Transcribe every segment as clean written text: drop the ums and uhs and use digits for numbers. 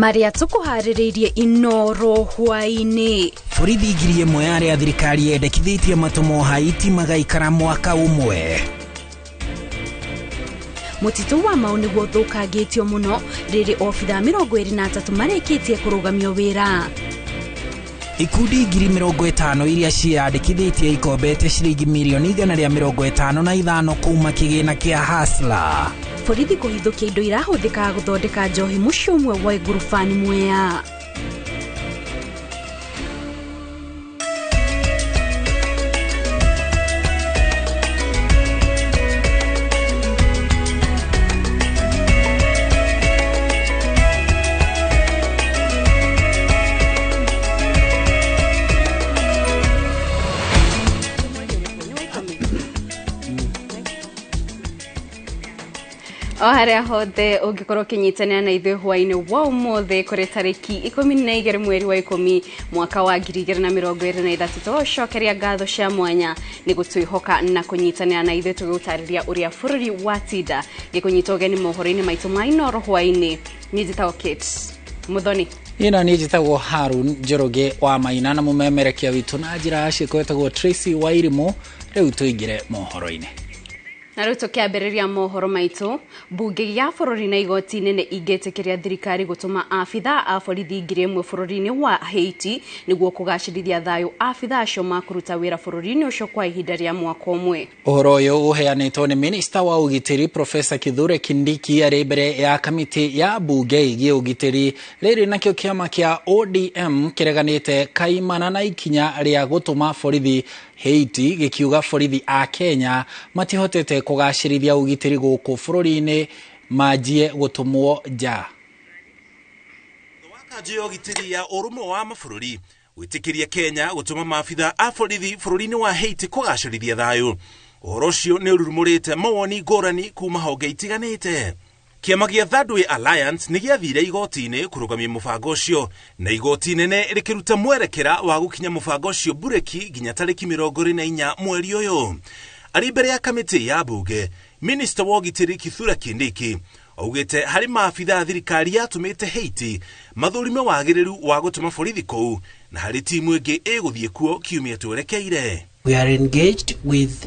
Marĩa tũkũharĩrĩirie Inoro hwaĩ-inĩ. Borithi 1000 arĩa thirikari yendekithĩtie matũmwo Haiti magaikara mwaka ũmwe. Mũtitũ wa Mau nĩguo ũthũkangĩtio mũno rĩrĩ obithaa 23 marĩkĩtie kũrũgamio wĩra. Ikundi 50,000 iria ciĩyandĩkithĩtie ikombete ciringi mirioni 155 kuma kĩgĩna kĩa Hustler. Borithi kũhithũkia indo irahũthĩkaga gũthondeka njohi mũciĩ ũmwe wa ngurubani Mwea. O harĩa hothe ũngĩkorwo ũkĩnyitanĩra na ithuĩ hwaĩ-inĩ wa ũmũthĩ kũrĩ tarĩki 12 mweri wa 10 mwaka wa 2023, tũgũcokeria ngatho cia mwanya nĩ gũtwĩhoka na kũnyitanĩra na ithuĩ tũgĩgũtarĩria ũrĩa bũrũri watinda. Gĩkũnyita ũgeni mohoro-inĩ maitũ ma Inoro hwaĩ-inĩ. Niĩ njĩtagwo Kate Muthoni. Ĩno niĩ njĩtagwo Harun Njoroge wa Maina, na mũmemerekia witũ na njĩra ya ciĩko etagwo Tracy Wairimu. Rĩu tũingĩre mohoro-inĩ. Na rĩu tũkĩambĩrĩria mohoro maitũ, mbunge ya bũrũri na igoti nene ingĩtĩkĩria thirikari gũtũma abithaa a borithi 1000 bũrũri-inĩ wa Haiti nĩguo kũgacĩrithia thayũ abithaa acio makũruta wĩra bũrũri-inĩ ũcio kwa ihinda rĩa mwaka ũmwe. Ũhoro ũyũ ũheanĩtwo nĩ minista wa ũgitĩri Profesa Kithure Kindiki arĩ mbere ya kamĩtĩ ya mbunge ĩgiĩ ũgitĩri. Rĩrĩ nakĩo kĩama kĩa ODM kĩreganĩte kaimana na ikinya rĩa gũtũma borithi Haiti, gĩkiuga borithi a Kenya matihotete kũgacĩrithia ũgitĩri gũkũ bũrũri-inĩ manjie gũtũmwo nja. Kanjũ ya ũgitĩri ya ũrũmwe wa mabũrũri gwĩtĩkĩria Kenya gũtũma maabitha a borithi bũrũri-inĩ wa Haiti kũgacĩrithia thayũ. Ũhoro ũcio nĩ ũrurumũrĩte mawoni ngũrani kuma honge itiganĩte. Kĩama gĩa Third Way Alliance nĩ gĩathire igoti-inĩ kũrũgamia mũbango ũcio, na igoti nene rĩkĩruta mwerekera wa gũkinya mũbango ũcio mbureki nginya tarĩki 24 mweri ũyũ. Arĩ mbere ya kamĩtĩ ya mbunge, minista wa ũgitĩri Kithure Kindiki augĩte harĩ maabitha a thirikari yatũmĩte Haiti mathũrime wagĩrĩru wa gũtũma borithi kũu, na harĩ timu ĩngĩ ĩgũthiĩ kuo kiumia twerekeire. We are engaged with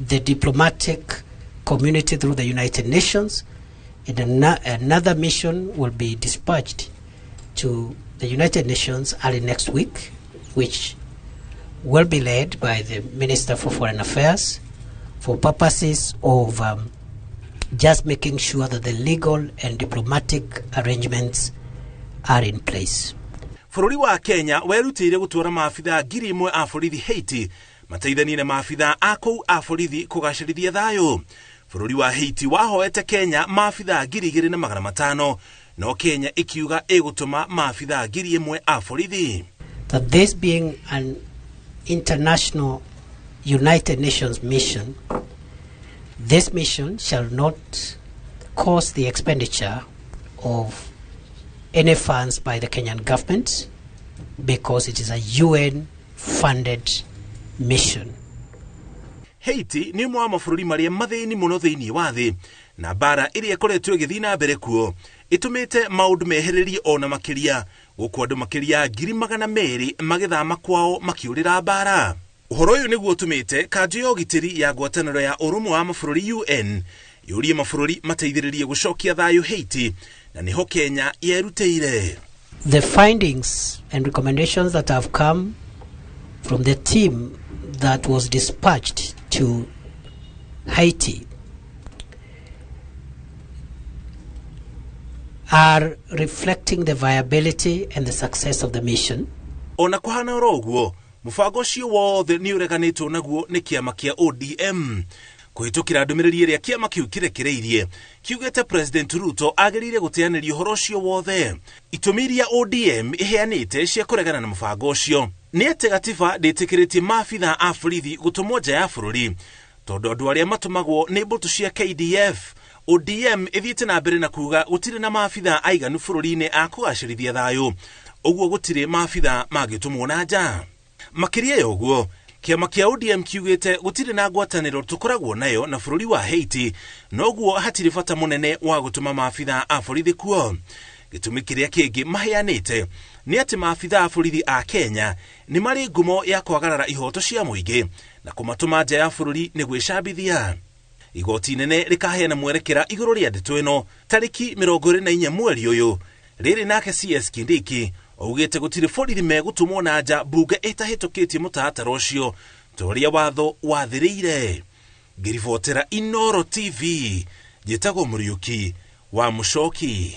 the diplomatic community through the United Nations, and another mission will be dispatched to the United Nations early next week, which will be led by the Minister for Foreign Affairs for purposes of just making sure that the legal and diplomatic arrangements are in place. Bũrũri wa Kenya werutĩire gũtwara maabitha 1000 a borithi Haiti mateithanie na maabitha a kũu a borithi kũgacĩrithia thayũ. Bũrũri wa Haiti wahoete Kenya maabitha 2500, no Kenya ĩkiuga ĩgũtũma maabitha 1000 a borithi. That this being an international United Nations mission, this mission shall not cause the expenditure of any funds by the Kenyan government because it is a UN-funded mission. Haiti nĩ ũmwe wa mabũrũri marĩa mathĩni mũno thĩinĩ wa thĩ, na mbara ĩrĩa ĩkoretwo ĩgĩthiĩ na mbere kuo ĩtũmĩte maũndũ mehererie ona makĩria, gũkũ andũ makĩria 200,000 magĩthama kwao makĩũrĩra mbara. Ũhoro ũyũ nĩguo ũtũmĩte kanjũ ya ũgitĩri ya ngwatanĩro ya ũrũmwe wa mabũrũri UN yũrie mabũrũri mateithĩrĩrie gũcokia thayũ Haiti, na nĩho Kenya yerutĩire. The findings and recommendations that have come from the team that was dispatched to Haiti are reflecting the viability and the success of the mission. Ona kũhana oro ũguo, mũbango ũcio wothe nĩ ũreganĩtwo naguo nĩ kĩama kĩa ODM. Kũhĩtũkĩra ndũmĩrĩri ĩrĩa kĩama kĩu kĩrekereirie, kiugĩte President Ruto agĩrĩire gũteanĩria ũhoro ũcio wothe. Itũmi iria ODM ĩheanĩte cia kũregana na mũbango ũcio nĩ atĩ gatiba ndĩtĩkĩrĩtie maabitha a borithi gũtũmwo nja ya bũrũri, tondũ andũ arĩa matũmagwo nĩ mbũtũ cia KDF. ODM ĩthiĩte na mbere na kuga gũtirĩ na maabitha aiganu bũrũri-inĩ a kũgacĩrithia thayũ, ũguo gũtirĩ maabitha mangĩtũmwo na nja. Makĩria ya ũguo, Kĩama kĩa ODM kiugĩte gũtirĩ na ngwatanĩro tũkoragwo nayo na bũrũri wa Haiti, noguo hatirĩ bata mũnene wa gũtũma maabitha a borithi kuo. Gĩtũmi kĩrĩa kĩngĩ maheanĩte nĩ atĩ maabitha a borithi a Kenya nĩ marĩ ngumo ya kwagarara ihoto cia mũingĩ na kũmatũma nja ya bũrũri nĩ gwĩcambithia. Igoti inene rĩkaheana mwerekera igũrũ rĩa ndeto ĩno tarĩki 24 mweri ũyũ. Rĩrĩ nake CS Kindiki augĩte gũtirĩ borithi megũtũmwo na nja mbunge ĩtahĩtũkĩtie mũtaratara ũcio ta ũrĩa watho wathĩrĩire. Ngĩribotera Inooro TV, njĩtagwo Mũriũki wa Mũcoki.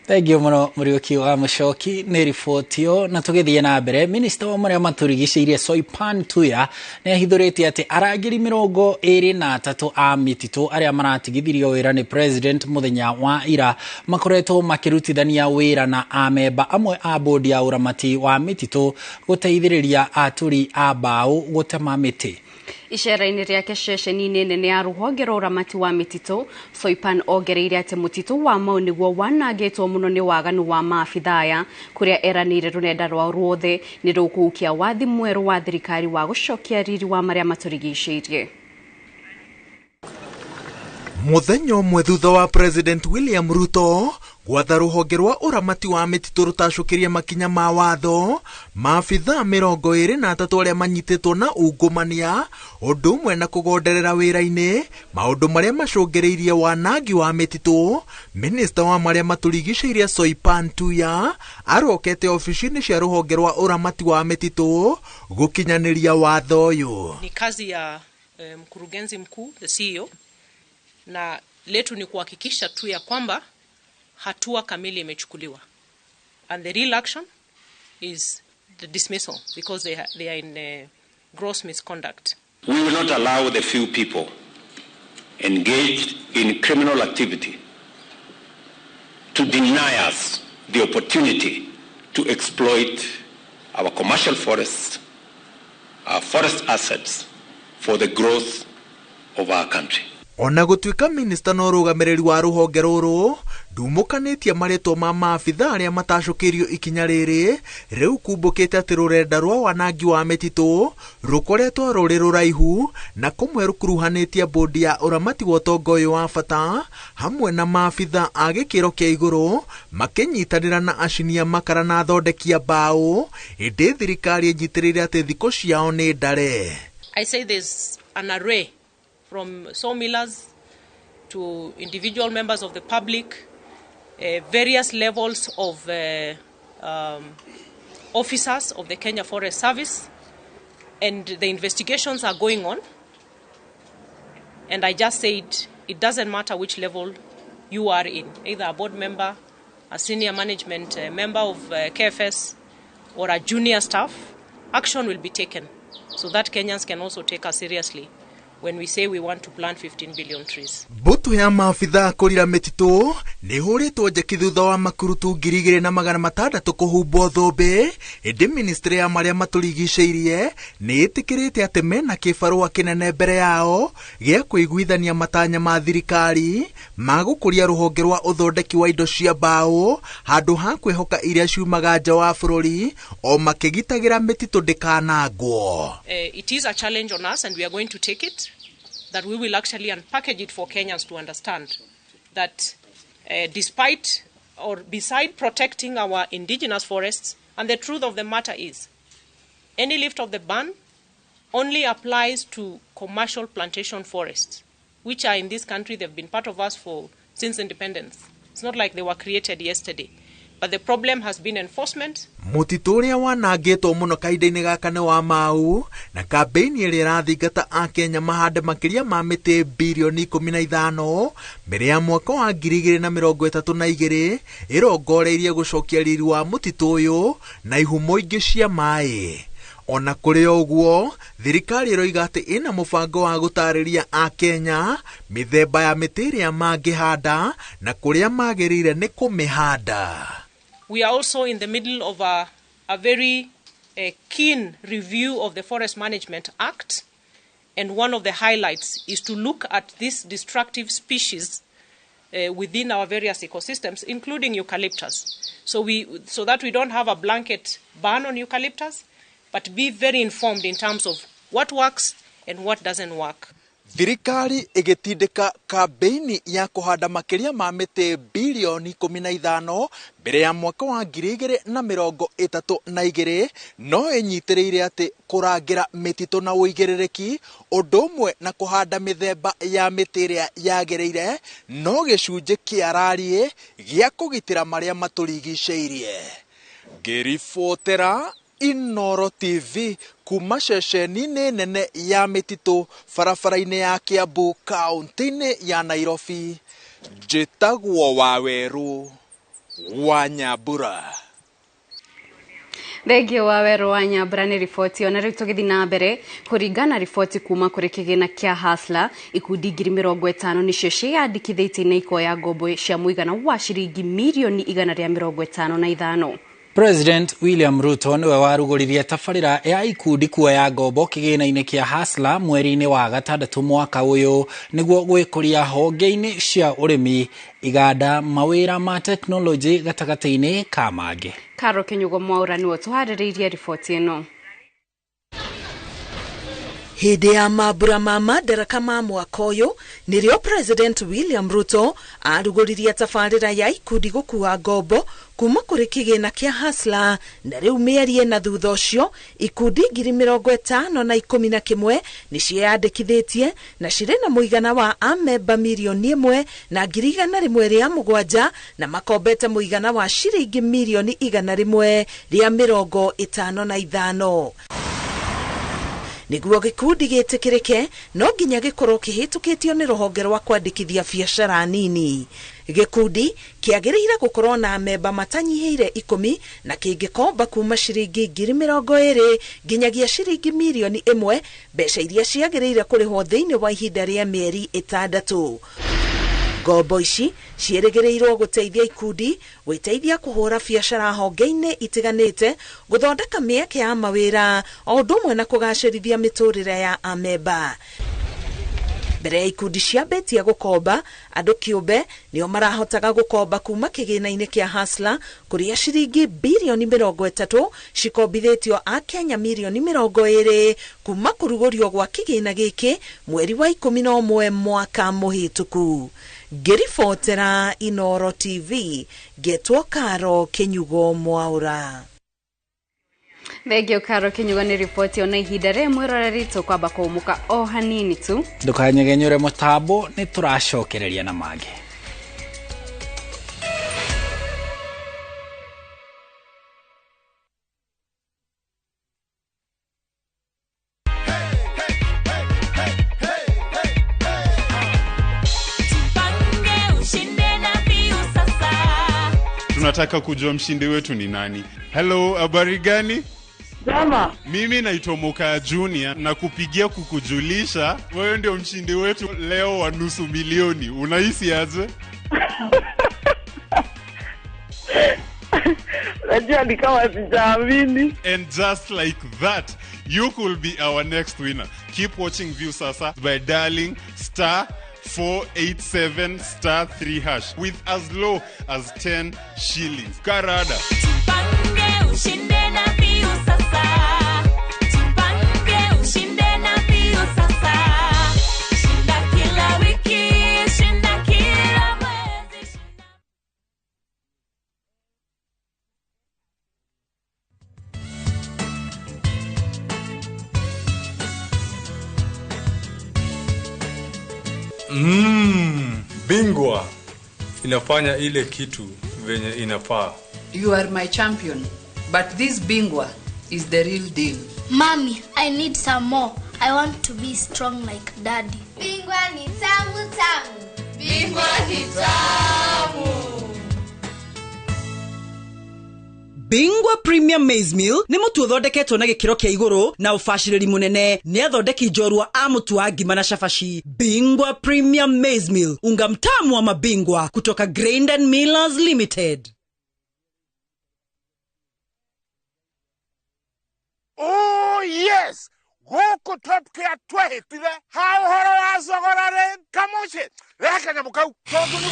Thengiũ mũno Mũriũki wa Mũcoki nĩ riboti ĩyo. Na tũgĩthiĩ na mbere, minista wa marĩa matũrigicĩirie Soipan Tuya nĩ ahithũrĩtie atĩ arangĩri 23 a mĩtitũ arĩa maratigithirio wĩra nĩ president mũthenya wa ira makoretwo makĩrutithania wĩra na amemba amwe a bodi ya ũramati wa mĩtitũ gũteithĩrĩria aturi a mbaũ gũtema mĩtĩ. Icera-inĩ rĩake ceceni-inĩ nene ya rũhonge rwa ũramati wa mĩtitũ, Soipan ongereire atĩ mũtitũ wa Mau nĩguo wanangĩtwo mũno nĩ waganu wa maabitha aya, kũrĩa eranĩire rũrenda rwao ruothe nĩ rũkũhukia wathi mwerũ wa thirikari wa gũcokia riri wa marĩa matũrigicĩirie. Mũthenya ũmwe thutha wa President William Ruto gwatha rũhonge rwa ũramati wa mĩtitũ rũtacũkĩrie makinya ma watho, maabitha 23 arĩa manyitĩtwo na ungumania ũndũ ũmwe na kũgonderera wĩra-inĩ maũndũ marĩa macũngĩrĩirie wanangi wa mĩtitũ. Minista wa marĩa matũrigicĩirie Soipan Tuya arokete ofici-inĩ cia rũhonge rwa ũramati wa mĩtitũ gũkinyanĩria watho ũyũ. Ni kazi ya mkurugenzi mkuu, the CEO, na letu ni kuhakikisha tu ya kwamba hatua kamili imechukuliwa. And the real action is the dismissal because they are in gross misconduct. We will not allow the few people engaged in criminal activity to deny us the opportunity to exploit our commercial forests, our forest assets for the growth of our country. Ona gũtuĩka minista na ũrũgamĩrĩri wa rũhonge rũrũ ndumũkanĩtie marĩtwa ma maabitha arĩa matacũkĩirio ikinya rĩrĩ, rĩu kumbũkĩte atĩ rũrenda rwa wanangi wa mĩtitũ rũkoretwo rũrĩ rũraihu na kũmwe rũkuruhanĩtie bodi ya ũramati wa ũtonga ũyũ wa bata hamwe na maabitha a gĩkĩro kĩa igũrũ makĩnyitanĩra na acinia makara na athondeki a mbaũ, ĩndĩ thirikari ĩnyitĩrĩire atĩ thikũ ciao nĩ ndare. I say there's an array from sawmillers to individual members of the public, various levels of officers of the Kenya Forest Service, and the investigations are going on. And I just said it doesn't matter which level you are in, either a board member, a senior management member of KFS, or a junior staff, action will be taken so that Kenyans can also take us seriously when we say we want to plant 15 billion trees. Mbũtũ ya maabitha kũrira mĩtitũ nĩ hũrĩtwo njeki thutha wa makurutu 2600 kũhumbwo thũmbĩ, ĩndĩ ministry ya marĩa matũrigicĩirie nĩ ĩtĩkĩrĩte atĩ mena kĩbarũa kĩnene mbere yao gĩa kũiguithania matanya ma thirikari ma gũkũria rũhonge rwa ũthondeki wa indo cia mbaũ handũ ha kwĩhoka iria ciumaga nja wa bũrũri o makĩgitagĩra mĩtitũ ndĩkanangwo. It is a challenge on us and we are going to take it, that we will actually unpackage it for Kenyans to understand that despite or beside protecting our indigenous forests, and the truth of the matter is, any lift of the ban only applies to commercial plantation forests, which are in this country, they've been part of us for since independence. It's not like they were created yesterday. But the problem has been enforcement. Mũtitũ ũrĩa wanangĩtwo mũno kahinda-inĩ gaka nĩ wa Mau, na kambĩini ĩrĩa ĩrathingata Akenya mahande makĩria ma mĩtĩ birioni 15 mbere ya mwaka wa 2032 ĩrongoreirie gũcokia riri wa mũtitũ ũyũ na ihumo ingĩ cia maĩ. Ona kũrĩ ũguo, thirikari ĩroiga atĩ ĩna mũbango wa gũtarĩria Akenya mĩthemba ya mĩtĩ ĩrĩa mangĩhanda na kũrĩa magĩrĩire nĩ kũmĩhanda. We are also in the middle of a very keen review of the Forest Management Act, and one of the highlights is to look at these destructive species within our various ecosystems, including eucalyptus. So that we don't have a blanket ban on eucalyptus, but be very informed in terms of what works and what doesn't work. Thirikari ĩgĩtindĩka kambĩini ya kũhanda makĩria ma mĩtĩ bilioni 15 mbere ya mwaka wa 2032 no ĩnyitĩrĩire atĩ kũrangĩra mĩtitũ na ũigĩrĩrĩki ũndũ ũmwe na kũhanda mĩthemba ya mĩtĩ ĩrĩa yagĩrĩire no gĩcunjĩ kĩa rariĩ gĩa kũgitĩra marĩa matũrigicĩirie. Ngĩribotera Inooro TV kuma ceceni-inĩ nene ya mĩtitũ barabara-inĩ ya Kiambu kaunti-inĩ ya Nairobi, njĩtagwo Wawerũ wa Nyambura. Thengio wa Werũ wa Nyambura nĩ riboti. Ona rĩu tũgĩthiĩ na mbere, kũringana riboti kuma kũrĩ kĩgĩna kĩa Hustler, ikundi 50,000 nĩcio ciĩyandĩkithĩtie na ikoya ngombo cia mũigana wa ciringi mirioni 155. President William Ruto niwe warugũririe tabarĩra ya ikundi kuoya ngombo kĩgĩna-inĩ kĩa Hustler mweri-inĩ wa gatandatũ mwaka ũyũ nĩguo gwĩkũria honge-inĩ cia ũrĩmi, iganda, mawĩra ma tekinoronjĩ gatagatĩ-inĩ ka mangĩ. Karo Kinyugo Mwaura nĩwe ũtũharĩrĩirie riboti ĩno. Hĩndĩ ya mambura ma madaraka ma mwaka ũyũ nĩrĩo President William Ruto arugũririe tabarĩra ya ikundi gũkua ngombo kuma kũrĩ kĩgĩna kĩa Hustler, na rĩu mĩeri ĩna thutha ũcio ikundi 50,011 nĩ ciĩyandĩkithĩtie na cirĩ na mũigana wa amemba 1,107,000 na makombete mũigana wa ciringi mirioni 155. Nĩguo gĩkundi gĩtĩkĩrĩke no nginya gĩkorwo kĩhĩtũkĩtio nĩ rũhonge rwa kwandĩkithia biacara nini. Gĩkundi kĩagĩrĩire gũkorwo na amemba matanyihĩire 10 na kĩngĩkomba kuma ciringi 20,000 nginyagia ciringi 1,000,000, mbeca iria ciagĩrĩire kũrĩhwo thĩinĩ wa ihinda rĩa mĩeri 6. Ngombo ici ciĩrĩgĩrĩirwo gũteithia ikundi gwĩteithia kũhũra biacara honge-inĩ itiganĩte, gũthondeka mĩeke ya mawĩra o ũndũ ũmwe na kũgacĩrithia mĩtũrĩre ya amemba. Mbere ya ikundi ciambĩtie gũkomba, andũ kĩũmbe nĩo marahotaga gũkomba kuma kĩgĩna-inĩ kĩa Hustler kũrĩa ciringi bilioni 30 cikombithĩtio Akenya mirioni 20 kuma kũrugũrio gwa kĩgĩna gĩkĩ mweri wa 11 mwaka mũhĩtũku. Ngĩribotera Inooro TV ngetwo Karo Kinyugo Mwaura. Thengio Karo Kinyugo nĩ riboti. Ona ihinda rĩa mwĩroreri tũkwamba kũũmũka o hanini tu. Ndũkanyegenyũre mũtambo, nĩ tũracokereria na mangĩ. Tunataka kujua mshindi wetu ni nani. Hello, habari gani? Jama. Mimi naitwa Moka Junior na kupigia kukujulisha wewe ndio mshindi wetu leo wa 500,000. Unahisi aje? Najua ni kama sijaamini. And just like that, you could be our next winner. Keep watching Viusasa by dialing star 487 star 3 hash with as low as 10 shillings. Karada. Tupange ushinde na Viusasa. Tupange ushinde na Viusasa. Shinda kila wiki, shinda kila mwezi. Bingwa inafanya ile kitu venye inafaa. You are my champion, but this Bingwa is the real deal. Mommy, I need some more. I want to be strong like Daddy. Bingwa ni tamu tamu. Bingwa ni tamu. Bingwa Premium Maize Meal nĩ mũtu ũthondeketwo na gĩkĩro kĩa igũrũ na ũbacĩrĩri mũnene nĩ athondeki njorua a mũtu wa ngima na cabaci. Bingwa Premium Maize Meal, unga mtamu wa mabingwa kutoka Grain and Millers Limited. Oh yes! Gũkũ Top Care twehĩtire ha ũhoro wa thogora rĩ kamũciĩ rehe kanyamũ kau tondũ nĩ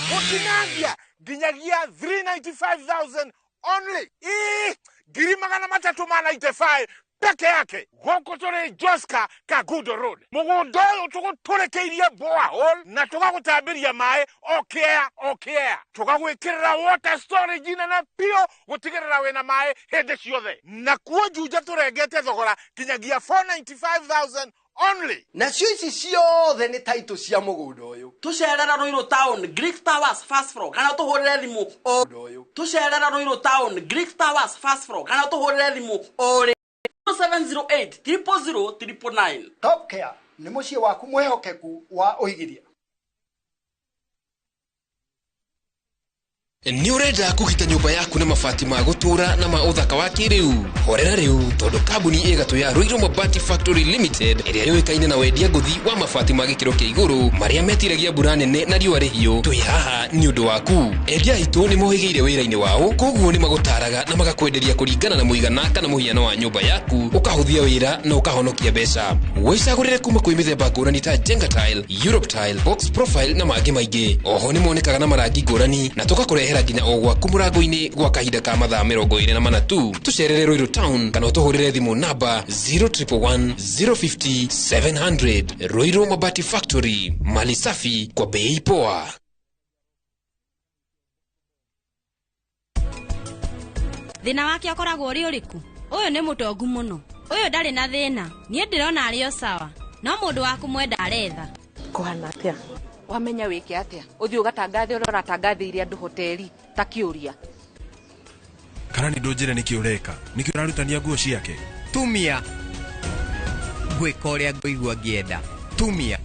gũtinangia nginyagia 395,000 only. Ii, 395,000 peke yake. Gũkũ tũrĩ Joska Kagundo Road. Mũgũnda ũyũ tũgũtũrĩkĩirie borehole na tũgagũtambĩria maĩ o kĩea o kĩea. Tũgagwĩkĩrĩra water storage nene biũ gũtigĩrĩra wĩna maĩ hĩndĩ ciothe. Na kuo Juja tũrengete thogora kinyagia 495,000 only. Nacio ici ciothe nĩ taitũ cia mũgũnda ũyũ. Tũcerera Ruiru Town, Greek Towers first floor, kana tũhũrĩre thimũ o tũcerera Ruiru Town, Greek Towers first floor, kana tũhũrĩre thimũ o 0708 000 999. Top Care nĩ mũciĩ waku mwĩhokeku wa ũigithia. Nĩ ũrenda kũgita nyũmba yaku na mabati ma gũtũũra na ma ũthaka wa kĩrĩu? Horera rĩu tondũ kambuni ĩgatũ ya Ruiru Mabati Factory Limited ĩrĩa yũĩkaine na wendia ngũthi wa mabati ma gĩkĩro kĩa igũrũ marĩa metiragia mbura nene na riũa rĩhiũ, twĩ haha nĩ ũndũ waku. Endia aitũ nĩ mohĩgĩire wĩra-inĩ wao, koguo nĩ magũtaraga na magakwenderia kũringana na mũigana kana mũhiano wa nyũmba yaku, ũkahũthia wĩra na ũkahonokia mbeca. Wĩcagũrĩre kuma kwĩ mĩthemba ngũrani ta Jenga Tile, Europe Tile, Box Profile na mangĩ maingĩ. Oho nĩ monekaga na marangi ngũrani na tũgakũrehera nginya o gwaku mũrango-inĩ gwa kahinda ka mathaa 24 tu. Tũcerere Ruiru Town kana ũtũhũrĩre thimũ namba 0111 050 700. Ruiru Mabati Factory, mali safi kwa bei poa. Thĩna wake akoragwo ũrĩ ũrĩkũ? Ũyũ nĩ mũtongu mũno. Ũyũ ndarĩ na thĩna. Niĩ ndĩrona arĩ o sawa. No mũndũ wa kũmwenda aretha. Kũhana atĩa? Wamenya wĩke atĩa? Ũthiĩ ũgatangathe ũrĩa ũratangathĩire andũ hoteli ta kĩũria. Kana nĩ ndũnjĩre nĩkĩ ũreka? Nĩkĩ ũrarutania nguo ciake? Tumia. Ngwĩka ũrĩa ngũigua ngĩenda. Tumia.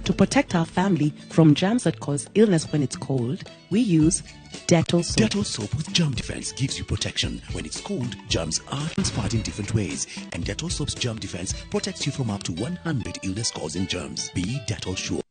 To protect our family from germs that cause illness when it's cold, we use Dettol soap. Dettol soap with germ defense gives you protection. When it's cold, germs are transferred in different ways. And Dettol soap's germ defense protects you from up to 100 illness-causing germs. Be Dettol sure.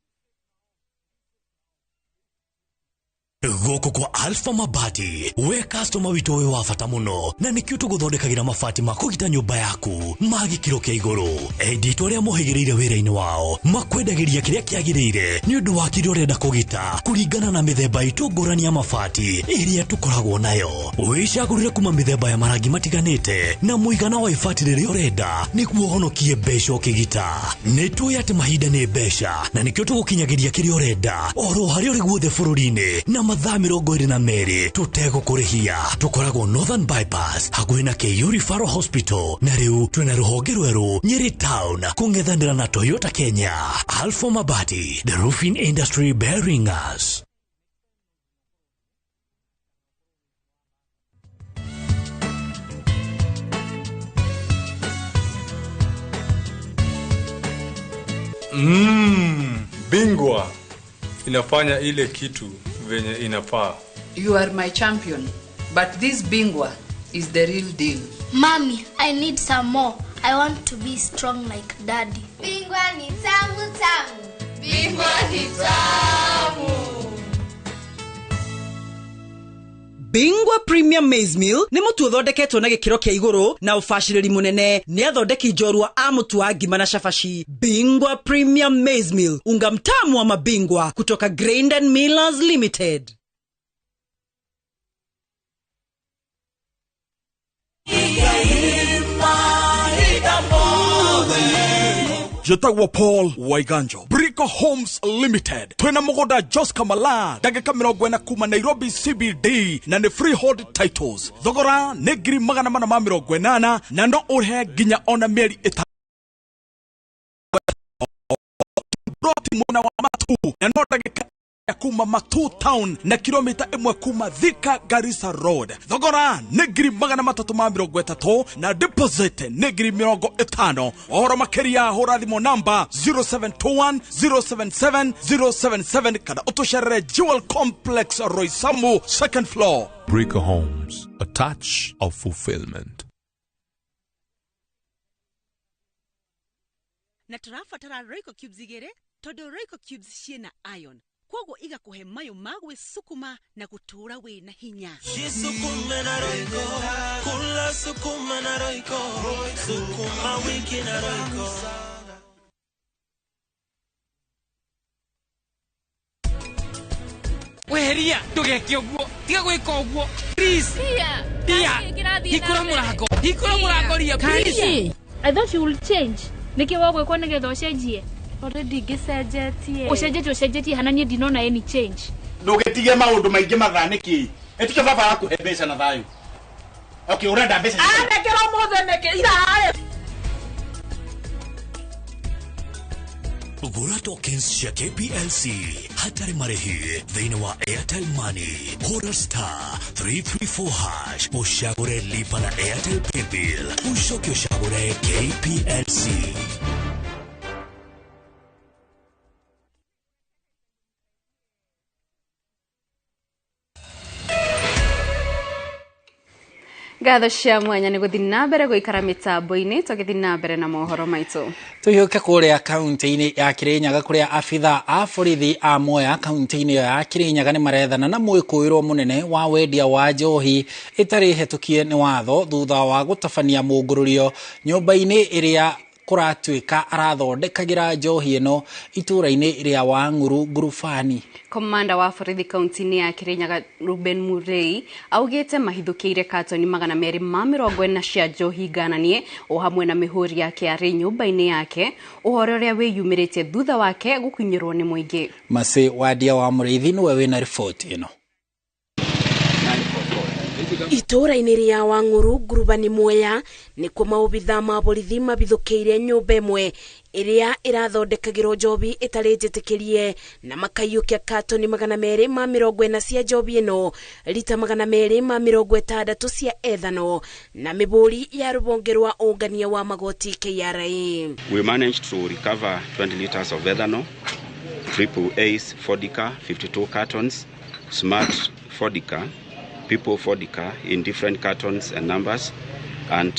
Gũkũ kwa Alpha Mabati, we customer witũ wĩ wa bata mũno na nĩkĩo tũgũthondekagĩra mabati ma kũgita nyũmba yaku ma gĩkĩro kĩa igũrũ. Endia aitũ arĩa mohĩgĩrĩire wĩra-inĩ wao makwendagĩria kĩrĩa kĩagĩrĩire nĩ ũndũ wa kĩrĩa ũrenda kũgita kũringana na mĩthemba itũ ngũrani ya mabati ĩrĩa tũkoragwo nayo. Wĩcagũrĩre kuma mĩthemba ya marangi matiganĩte na mũigana wa ibati rĩrĩa ũrenda nĩguo ũhonokie mbeca ũkĩgita. Nĩ tũĩ atĩ mahinda nĩ mbeca na nĩkĩo tũgũkinyagĩria kĩrĩa ũrenda oro harĩa ũrĩ guothe bũrũri-inĩ na mathaa 22 tũtegũkũrĩhia. Tũkoragwo Northern Bypass hakuhĩ na KU Referral Hospital na rĩu twĩna rũhonge rwerũ Nyeri Town kũng'ethanĩra na Toyota Kenya. Alpha Mabati, the roofing industry bearing us. Bingwa inafanya ile kitu venye inafaa. You are my champion, but this Bingwa is the real deal. Mommy, I need some more. I want to be strong like daddy. Bingwa ni tamu tamu. Bingwa ni tamu. Bingwa Premium Maize Meal nĩ mũtu ũthondeketwo na gĩkĩro kĩa igũrũ na ũbacĩrĩri mũnene nĩ athondeki njorua a mũtu wa ngima na cabaci. Bingwa Premium Maize Meal, unga mtamu wa mabingwa kutoka Grain and Millers Limited. Jetagwo Paul Waiganjo, Brico Homes Limited. Twina mũgũnda Joska Malaa ndagĩka 40 kuma Nairobi CBD na nĩ freehold titles. Thogora nĩ 480,000 na no ũrĩhe nginya ona mĩeri ĩtano. Mwena wa Matu na no ndagĩka kuma Matu Town na kilomita 1 kuma Thika Garissa Road. Thogora nĩ 330,000 na deposit nĩ 50,000. Ũhoro makĩria hũra thimũ namba 0721 077 077 kana ũtũcerere Jewel Complex Roysambu second floor. Brico Homes, a touch of fulfillment. Na tũrabatara Royco cubes igĩrĩ tondũ Royco cubes ciĩna iron, koguo igakuhe mayo ma gwĩsukuma na gũtũũra wĩna hinya. Jisukume na Royco, kula sukuma na Royco, sukuma wiki na Royco. We Ria ndũgeke ũguo tiga gwĩka ũguo please Ria hingũra mũrango hingũra mũrango Ria please. I thought you will change. Nĩkĩ wagwĩkwo nĩgetha ũcenjie? Already ngĩcenjetie. Ũcenjetie ũcenjetie hana niĩ ndinona any change. Ndũgĩtige maũndũ maingĩ mathaa nĩkĩ? Ĩtike baba akũhe mbeca na thayũ. Okay, ũrenda mbeca. Anekera ũmũthĩ nĩkĩ ira harĩ. Gũra tokens cia KPLC hatarĩ marĩhi thĩinĩ wa Airtel Money. Hũra star 334 hash ũcagũre lipa na Airtel Paybill ũcoke ũcagũre KPLC. Ngatho cia mwanya nĩ gũthiĩ na mbere gũikara mĩtambo-inĩ tũgĩthiĩ na mbere na mohoro maitũ. Tuhiũke kũrĩa kaunti-inĩ ya Kirinyaga kũrĩa abitha a borithi a Mwea kaunti-inĩ ĩyo ya Kirinyaga nĩ marethana na mwĩkũĩrwo mũnene wa wendia wa njohi ĩtarĩ hetũkie nĩ watho thutha wa gũtabania mũngũrũrio nyũmba-inĩ ĩrĩa kũratuĩka arathondekagĩra njohi ĩno itũũra-inĩ rĩa Wang'uru Ngurubani. Komanda wa borithi kaunti-inĩ ya Kirinyaga Ruben Murei augĩte mahithũkĩire katoni 240 cia njohi ngananie o hamwe na mĩhũri yake arĩ nyũmba-inĩ yake ũhoro ũrĩa wĩyumĩrĩtie thutha wake gũkinyĩrwo nĩ mũingĩ. Masi Wadia wa Mũrĩithi nĩwe wĩna riboti ĩno. Itũũra-inĩ rĩa Wang'uru Ngurubani Mwea nĩkuo maobitha ma borithi mabithũkĩire nyũmba ĩmwe ĩrĩa ĩrathondekagĩrwo njobi ĩtarĩ njĩtĩkĩrie na makaiyũkia katoni 240 cia njobi ĩno rita 260 cia ethano na mĩbũri ya rũhonge rwa ũngania wa magoti KRA. We managed to recover 20 liters of ethanol, triple Ace vodka 52 cartons, smart vodka, people vodka in different cartons and numbers, and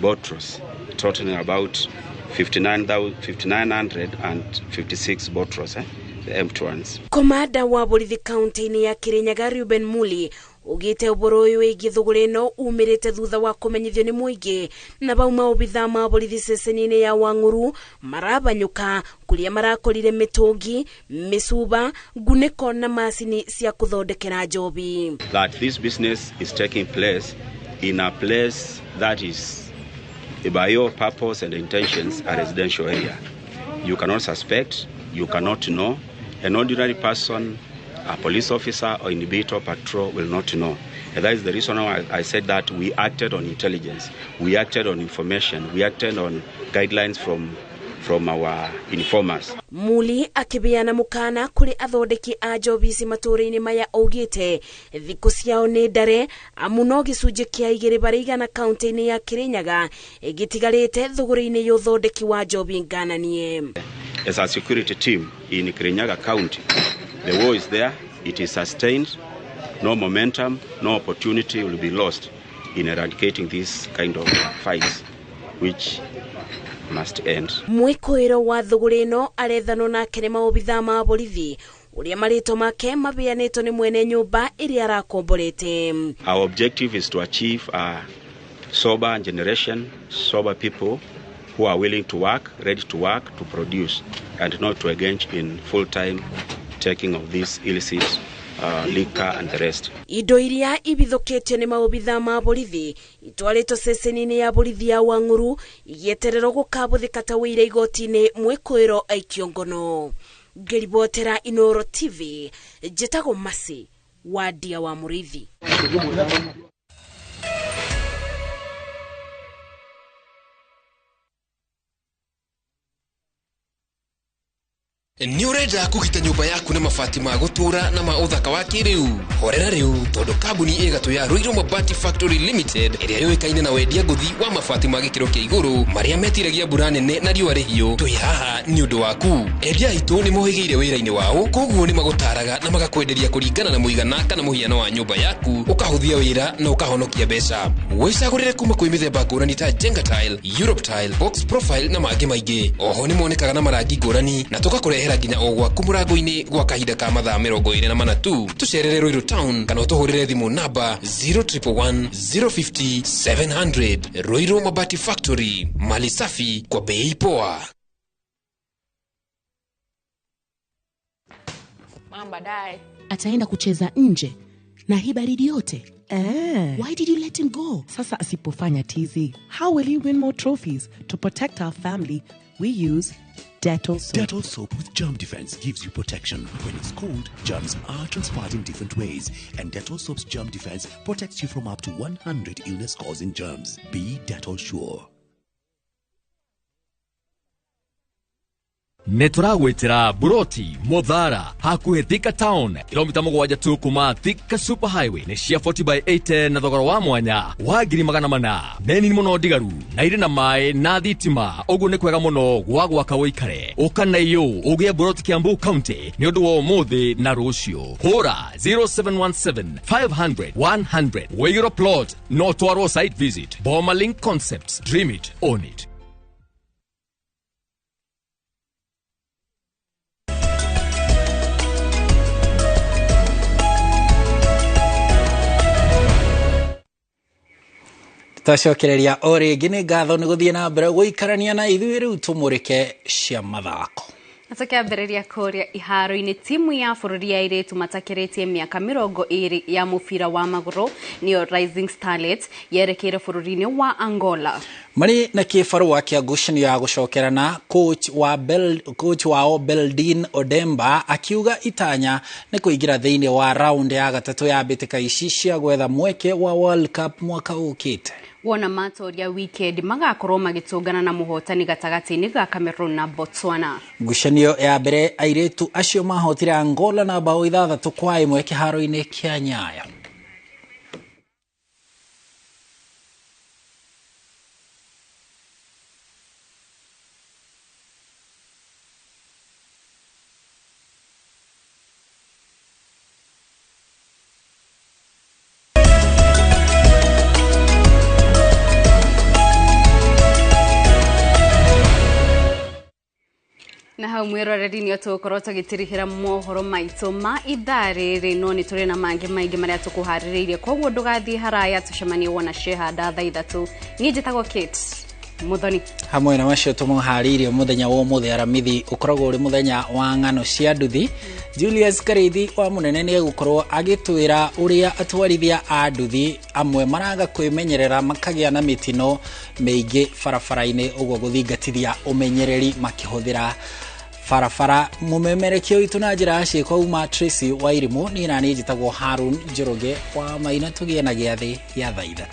bottles, totaling about 5,956 bottles, the empty ones. Komanda wa borithi kaunti-inĩ ya Kirinyaga Ruben Muli ugite ũhoro ũyũ wĩgiĩ thũgũrĩ ĩno umĩrĩte thutha wa kũmenyithio nĩ mũingĩ na bau maobitha ma borithi ceceni-inĩ ya Wang'uru marabanyũka kũrĩa marakorire mĩtũngi, mĩcuba, ngunĩko na macini cia kũthondekera njobi. That this business is taking place in a place that is by your purpose and intentions a residential area. You cannot suspect, you cannot know. An ordinary person, a police officer or inhibitor patrol will not know. And that is the reason why I said that we acted on intelligence, we acted on information, we acted on guidelines from our informers. Muli akibiana mukana kuri athondeki a njobi ici matũũra-inĩ maya augĩte thikũ ciao nĩ ndare amu no gĩcunjĩ kĩa 2% kaunti-inĩ ya Kirinyaga ĩgĩtigarĩte thũgũrĩ-inĩ ya ũthondeki wa njobi ngananie. As a security team in Kirinyaga County, the war is there, it is sustained, no momentum, no opportunity will be lost in eradicating this kind of fights, which must end. Mwĩkũĩro wa thũgũrĩ ĩno arethanwo nake nĩ maobitha ma borithi ũrĩa marĩtwa make mabeanĩtwo nĩ mwene nyũmba ĩrĩa arakomborete. Our objective is to achieve a sober generation, sober people who are willing to work, ready to work, to produce, and not to engage in full-time taking of this illicit liquor and the rest. Indo iria ibithũkĩtio nĩ maobitha ma borithi itwarĩtwo ceceni-inĩ ya borithi ya Wang'uru igĩetererwo gũkabũthĩka ta wĩira igoti-inĩ mwĩkũĩro aikio ngono. Ngĩribotera Inoro TV, njĩtagwo Masi Wadia wa Mũrĩithi. Nĩ ũrenda kũgita nyũmba yaku na mabati ma gũtũũra na ma ũthaka wa kĩrĩu? Horera rĩu tondũ kambuni ĩgatũ ya Ruiru Mabati Factory Limited ĩrĩa yũĩkaine na wendia ngũthi wa mabati ma gĩkĩro kĩa igũrũ marĩa metiragia mbura nene na riũa rĩhiũ twĩ haha nĩ ũndũ waku. Endia aitũ nĩ mohĩgĩire wĩra-inĩ wao koguo nĩ magũtaraga na magakwenderia kũringana na mũigana kana mũhiano wa nyũmba yaku ũkahũthia wĩra na ũkahonokia mbeca. Wĩcagũrĩre kuma kwĩ mĩthemba ngũrani ta Jenga Tile, Europe Tile, Box Profile na mangĩ maingĩ. Oho nĩ monekaga na marangi ngũrani na tũgakũrehera nginya o gwaku mũrango-inĩ gwa kahinda ka mathaa 24 tu. Tũcerere Ruiru Town kana ũtũhũrĩre thimũ namba 0111 050 700. Ruiru Mabati Factory, mali safi kwa bei poa. Mama baadaye. Ataenda kucheza nje na hii baridi yote. Why did you let him go? Sasa asipofanya tizi, how will he win more trophies? To protect our family, we use Dettol soap. Dettol soap with germ defense gives you protection. When it's cold, germs are transferred in different ways, and Dettol soap's germ defense protects you from up to 100 illness-causing germs. Be Dettol sure. Nĩ tũragwĩtĩra Buroti Muthara hakuhĩ Thika Town, kilomita 7 tu kuma Thika Super Highway. Nĩ cia 40 by 80 na thogora wa mwanya wa 400,000. Nĩ nini mũno ndigaru na irĩ na maĩ na thitima, ũguo nĩ kwega mũno gwa gwaka ũikare. Ũka na iyũ ũgĩe Buroti Kiambu County nĩ ũndũ wa ũmũthĩ na rũciũ. Hũra 0717 500 100. Wĩigĩrwo plot no twarwo site visit. Boma Link Concepts, dream it, own it. Twacokereria o rĩngĩ nĩ ngatho nĩ gũthiĩ na mbere gũikarania na ithuĩ rĩu tũmũrĩke cia mathako. Na tũkĩambĩrĩria kũrĩa iharo-inĩ, timu ya bũrũri ya airĩtu matakĩrĩtie mĩaka 20 ya mũbira wa magũrũ nĩyo Rising Starlets yerekeire bũrũri-inĩ wa Angola. Marĩ na kĩbarũa kĩa ngucanio ya gũcokerana, coach wao Beldin Odemba akiuga itanya nĩ kũingĩra thĩinĩ wa round ya gatatũ ya mbĩtĩka ici cia gwetha mweke wa World Cup mwaka ũkĩte. Wona matoria weekend magakorwo magĩtũngana na mũhotani gatagatĩ-inĩ ga Cameroon na Botswana. Ngucanio ya mbere airĩtu acio mahotire Angola na bao 6-1 kĩharo-inĩ kĩa Nyayo. Na hau mwĩroreri nĩ tũgũkorwo tũgĩtirihĩra mohoro maitũ ma ithaa rĩrĩ, no nĩ tũrĩ na mangĩ maingĩ marĩa tũkũharĩrĩirie, koguo ndũgathiĩ haraya, tũcemanie wona Shehanda thaa 3. Niĩ njĩtagwo Kate Muthoni. Hamwe na macio tũmũharĩirie mũthenya wa ũmũthĩ Aramithi ũkoragwo ũrĩ mũthenya wa ng'ano cia nduthi. Julius Karithi wa mũnene nĩ egũkorwo agĩtwĩra ũrĩa atwarithia a nduthi amwe maraga kwĩmenyerera makagĩa na mĩtino mĩingĩ barabara-inĩ, ũguo gũthingatithia ũmenyereri makĩhũthĩra barabara. Mũmemerekio witũ na njĩra ya ciĩko uma Tracy Wairimũ, niĩ na niĩ njĩtagwo Harun Njoroge wa Maina. Tũgĩe na gĩathĩ gĩa thaa 3.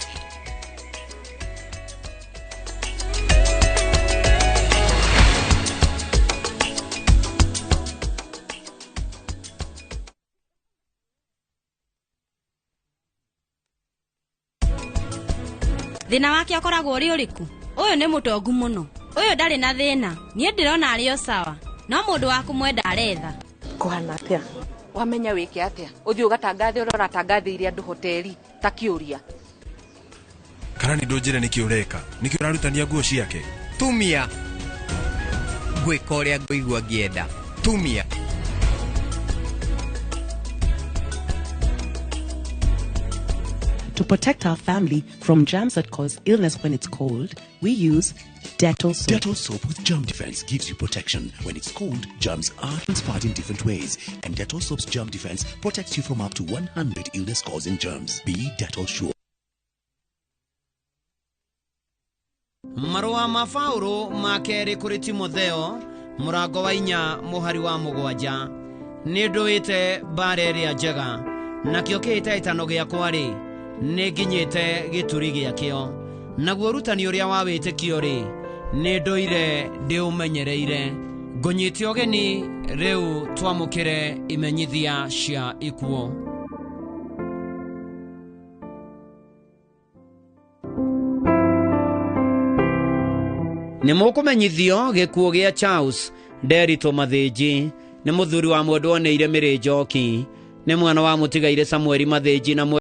Thĩna wake ũkoragwo ũrĩ ũrĩkũ? Ũyũ nĩ mũtongu mũno, ũyũ ndarĩ na thĩna, niĩ ndĩrona arĩ o sawa, no mũndũ wa kũmwenda aretha. Kũhana atĩa? Wamenya wĩke atĩa? Ũthiĩ ũgatangathe ũrĩa ũratangathĩire andũ hoteli ta kĩũria. Kana nĩ ndũnjĩre nĩkĩ ũreka? Nĩkĩ ũrarutania nguo ciake? Tumia. Ngwĩka ũrĩa ngũigua ngĩenda. Tumia. To protect our family from germs that cause illness when it's cold, we use Dettol soap. Dettol soap with germ defense gives you protection. When it's cold, germs are transferred in different ways, and Dettol soap's germ defense protects you from up to 100 illness-causing germs. Be Dettol sure. Marũa ma Paũlũ ma kerĩ kũrĩ Timotheo mũrango wa 4 mũhari wa 7. Nĩ ndũĩte mbara ĩrĩa njega, nakĩo kĩhĩtahĩtano gĩakwa-rĩ, nĩ nginyĩte gĩturi gĩakĩo, naguo ũrutani ũrĩa wa wĩtĩkio-rĩ, nĩ ndũire ndĩũmenyereire. Ngũnyite ũgeni rĩu twamũkĩre imenyithia cia ikuũ. Nĩ mũkũmenyithio gĩkuũ gĩa Charles Nderitu Mathĩnji, nĩ mũthuri wa mwendwa nĩire Mĩrĩ Njoki, nĩ mwana wa mũtigaire Samueli Mathĩnji na